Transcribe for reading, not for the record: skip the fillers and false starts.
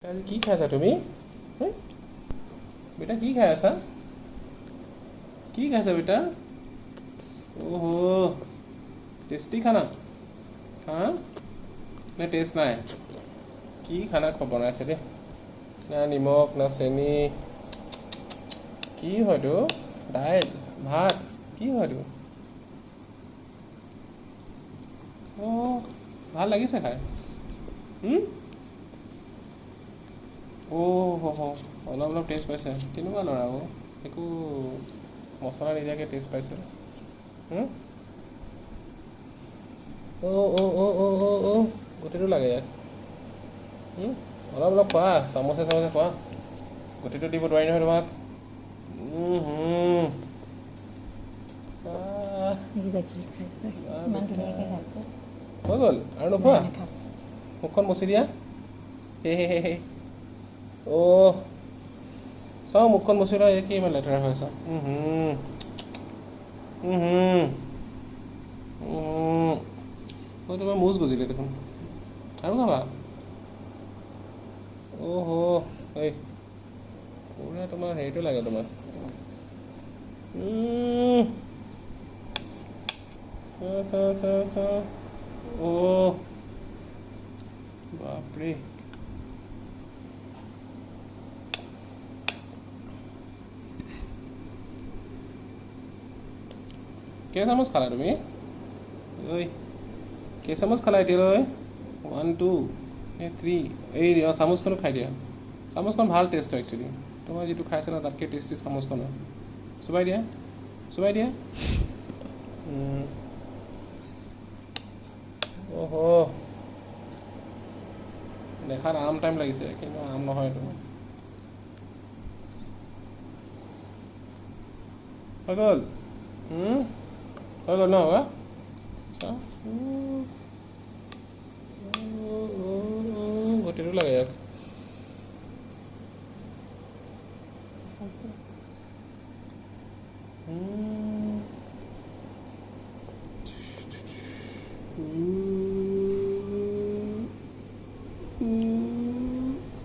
আজি কি খাইছা তুমি? বেটা, কি খাই আছা? কি খাইছা বেটা? অহ, টেষ্টি খানা। হা নে টেষ্ট নাই? কি খানা বনাইছে দেই, না নিমখ না চেনি। কি হয়তো দাইল ভাত কি হয়তো। অঁ, ভাল লাগিছে খাই। অ' হ হ, অলপ অলপ টেষ্ট পাইছে। কেনেকুৱা ল'ৰা অ', একো মছলা নিদিয়াকৈ টেষ্ট পাইছে। অ' অ' অ' অ' অ' অ', গোটেইটো লাগে ইয়াক। অলপ অলপ খোৱা, চামুচে চামুচে খোৱা, গোটেইটো দিব নোৱাৰি নহয় তোমাক। হৈ গ'ল আৰু নোখোৱা? মুখখন মচি দিয়া। হে হে হে হে, অ' চাওঁ, মুখখন মচি লোৱা। এই কি ইমান লেতেৰা হৈ আছে? অ' তোমাৰ মোজ গজিলে দেখোন, আৰু খাবা? অ' হ, এই পুৰা তোমাৰ হেৰিটো লাগে তোমাক। অ' বাপৰে, কেই চামুচ খালা তুমি? ঐ, কেই চামুচ খালা এতিয়ালৈ? 1, 2 এই 3। এই চামুচখনো খাই দিয়া। চামুচখন ভাল টেষ্ট হয় একচুৱেলি। তোমাৰ যিটো খাইছা ন, তাতকৈ টেষ্টি চামুচখন হয়। চোবাই দিয়া, চোবাই দিয়া। অহ, দেখাত আম টাইম লাগিছে, কিন্তু আম নহয় এইটো। হৈ গ'ল? হৈ গ'ল ন? গোটেইটো লাগে ইয়াক।